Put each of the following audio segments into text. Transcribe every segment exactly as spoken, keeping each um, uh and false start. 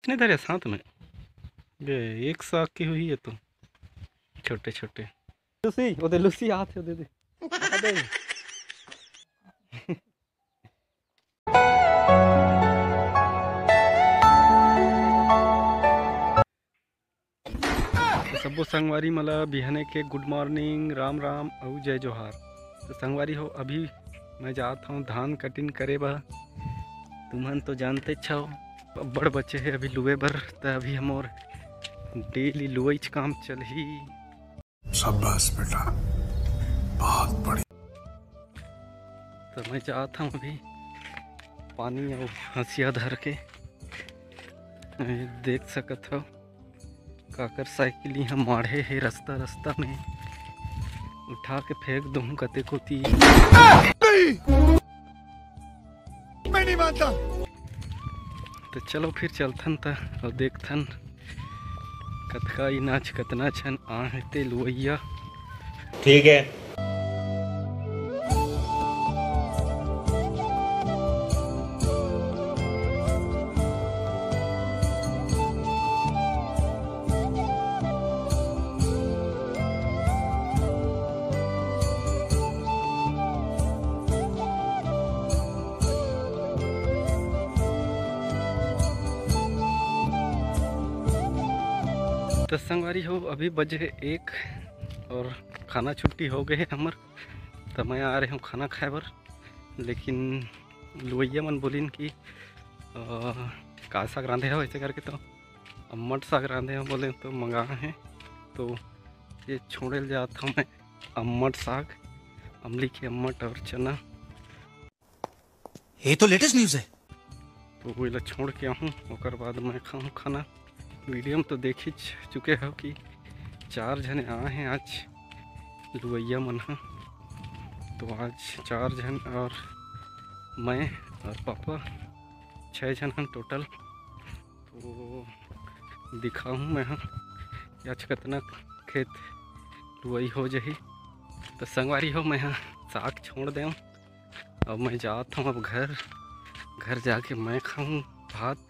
नहीं धरे साथ में। बे, एक साग की हुई है तो। छोटे छोटे। लूसी, ओदे लूसी आत है, ओदे दे। आ दे। तो सब्बो संगवारी मन ला बिहाने के good morning, राम राम अउ जय जोहार। तो संगवारी हो, अभी मैं जात हूँ धान cutting करे बर। तुमन तो जानते छव, अब्बड़ बचे हे अभी लुए बर, त अभी हमर daily लुआईच काम चलही। शाबाश बेटा, बहुत बढ़िया। तो मैं जात हूँ अभी पानी अउ हंसिया धर के। ये देख सकत हव, काकर साइकिल यहाँ माढ़े हे रस्ता रस्ता में, उठा के फेंक दूँ कते कोती। नहीं, मैं नहीं मानता। तो चलो फिर चलथन त अउ देखथन कतका इनाज कतना झन आहे ते लुवैया। ठीक है। तो संगवारी हो, अभी बजे हे एक और खाना छुट्टी हो गए हे हमर। तो मैं आ रहे हूँ खाना खाए बर, लेकिन लुवैया मन बोलिन कि, "अ, का साग रांधे हो?" ऐसे करके तो अम्मट साग रांधे हो बोले तो मंगा हे। तो ये छोड़े ल जात हूँ मैं अम्मट साग, अमली के अम्मट और चना। ये तो लेटेस्ट न्यूज़ है। तो वो ला छोड़ के आहूँ, ओकर बाद मैं खाहूँ खाना। वीडियो में तो देख ही चुके हो कि चार झने आए हैं आज लुवैया मन ह। तो आज चार झन और मैं और पापा, छः झन हन टोटल। तो दिखाहूँ मैं ह कि आज कतना खेत लुवई हो जही। तो संगवारी हो, मैं ह साग छोड़ देव। अब मैं जात हूँ अब घर, घर जाके मैं खाऊँ भात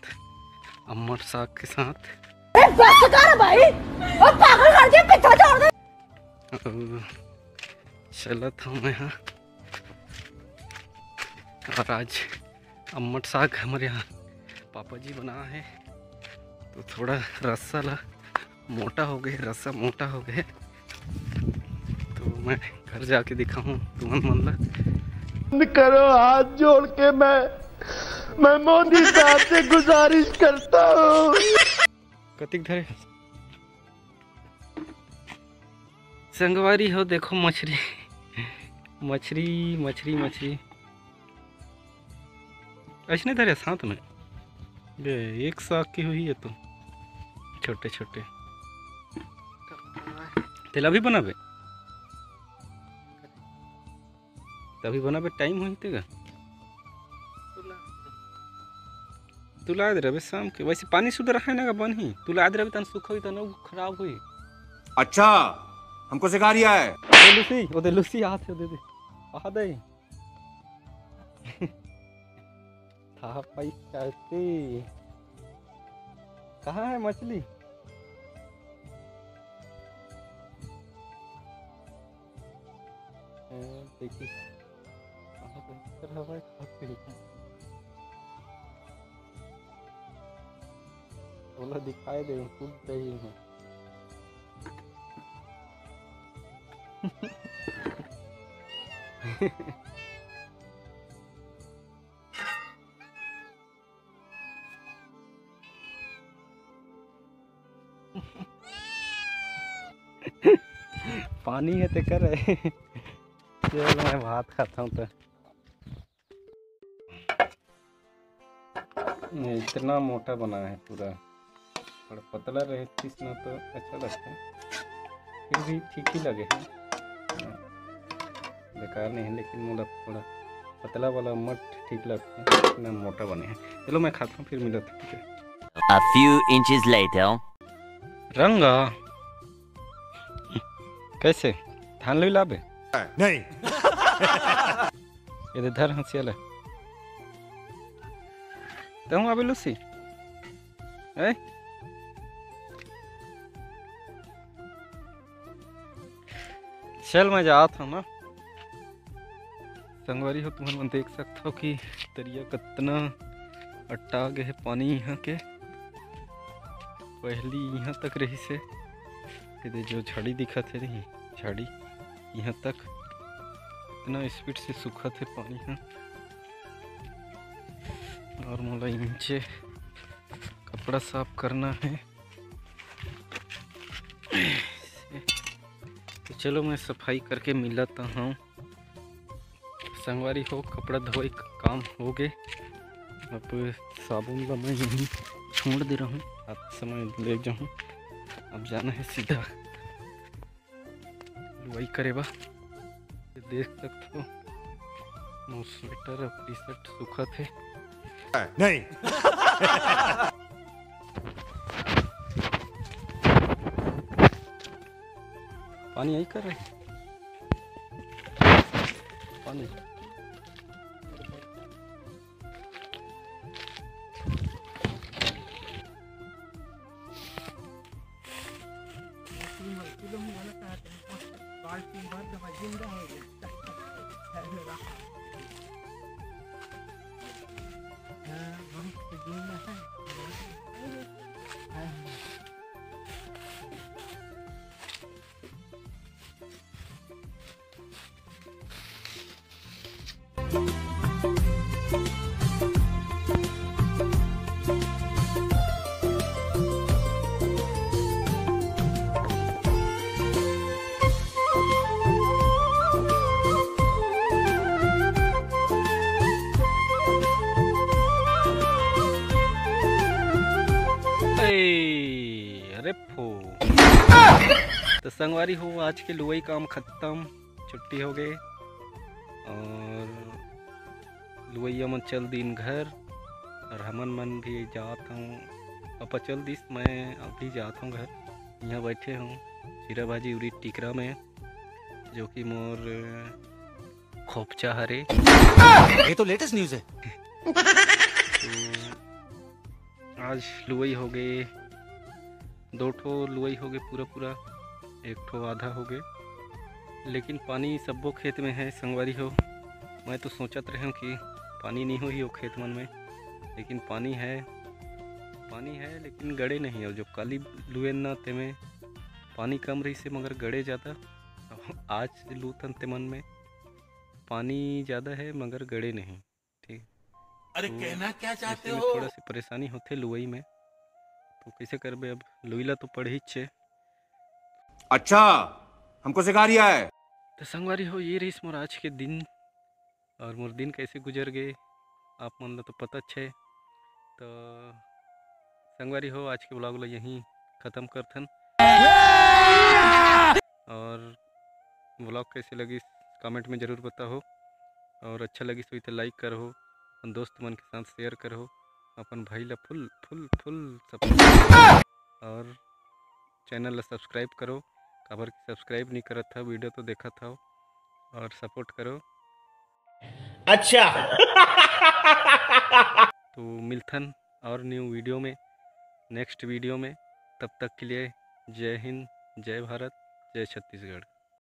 अम्मट साग के साथ। अरे बस कर भाई, अब पागल कर दिया, पीछा छोड़ दे। अब चलत हूँ मैं ह। और आज अम्मट साग हमर यहाँ पापा जी बना हे, तो थोड़ा रस्सा ला मोटा हो गए, रस्सा मोटा हो गए, तो मैं घर जाके दिखाहूँ तुमन मन ला। बंद करो, हाथ जोड़ के मैं, मैं मोदी साहब से गुजारिश करता हूँ। कतिक धरे संगवारी हो, देखो मछरी, मछरी, मछरी, मछरी। ऐसने धरे साथ में। बे, एक साग की हुई है तो। छोटे छोटे। तेल अभी बनाबे? तभी बनाबे, टाइम होही तेगा। तू ला दे रहे शाम के, वैसे पानी सुधर रहा है ना, बन ही। तू ला दे रहे, तन सूखा हुई, तन खराब हुई। अच्छा, हमको सिखा रिया है। ओ दे लूसी, ओ दे लूसी, हाथ दे दे। आ दे। था पाई करती। कहाँ है मछली? ए, देखी। कहाँ पे? इधर हवा है, खाते हैं। ओला दिखाई दे, कूद रही है। पानी है ते करे। चल, मैं भात खाता हूँ तो। ये इतना मोटा बना है पूरा, थोड़ा पतला रहे पीस ना तो अच्छा लगता है, फिर भी ठीक ही लगे है, बेकार नहीं है, लेकिन मोला थोड़ा पतला वाला मट ठीक लगता है, इतना मोटा बने है। चलो मैं खाता हूँ, फिर मिलत हूँ। A few inches later. रंगा, कैसे धान लुई लाबे? नहीं। ये दे धर हंसिया ले। तहूँ आबे लूसी? हैं? चल, मैं जात हूँ ना। संगवारी हो, तुमन मन देख सकत हो कि तरिया कतना अट्टा गे हे पानी यहाँ के। पहली यहाँ तक रहिस हे, ये दे जो झाड़ी दिखत हे, नहीं, झाड़ी यहाँ तक इतना स्पीड से सूखत हे पानी ह। और मोला नीचे कपड़ा साफ करना है। तो चलो, मैं सफाई करके मिलता हूँ। संगवारी हो, कपड़ा धोए के काम हो गे। अब साबुन ला मैं यहीं छोड़ दे रहूँ, आत समय ले जाहूँ। अब जाना है सीधा लुवाई करे बर। देख सकत हो, मोर स्वेटर और टी शर्ट सूखत हे। नहीं। पानी आई कर रहे? पानी। ए, अरे फो। तो संगवारी हो, आज के लुवई काम खत्म, छुट्टी हो गए और लुवैया मन चल दिन घर और हमन मन भी जात हूँ। पापा चल दिस, मैं अभी जात हूँ घर। यहाँ बैठे हूँ चिरा भाजी उरी टिकरा में, जो कि मोर खोपचा हरे। ये तो लेटेस्ट न्यूज़ है। तो आज लुवई हो गए, दो ठो लुवई हो गए पूरा पूरा, एक ठो आधा हो गए, लेकिन पानी सब्बो खेत में है संगवारी हो। मैं तो सोचत रहे हूँ कि पानी नहीं होही वो खेत मन में, लेकिन पानी है, पानी है लेकिन गड़े नहीं। और जो काली लुएन ना तेमे पानी कम रही से मगर गड़े ज़्यादा। आज लूथन तेमन में पानी ज़्यादा है मगर गड़े नहीं। ठीक। अरे तो कहना क्या इस चाहते समय हो? थोड़ा सी परेशानी होथे लुवई में, तो कैसे करबे अब, लुई ला तो पड़ही छे। अच्छा, हमको सिखा रिया है। तो संगवारी हो, ये रहिस मोर आज के दिन और मोर दिन कैसे गुजर गए आप मन ला तो पता छे। तो संगवारी हो, आज के ब्लॉग ला यहीं ख़त्म करथन और ब्लॉग कैसे लगिस कमेंट में ज़रूर बताओ। और अच्छा लगिस होही तो लाइक करहो, अपन दोस्त मन के साथ शेयर करहो, अपन भाई ला फुल फुल फुल सपोर्ट और चैनल ला सब्सक्राइब करो, काबर कि सब्सक्राइब नहीं करत था, वीडियो तो देखत हव और सपोर्ट करो। अच्छा। तो मिलथन और न्यू वीडियो में, नेक्स्ट वीडियो में। तब तक के लिए जय हिंद, जय भारत, जय छत्तीसगढ़।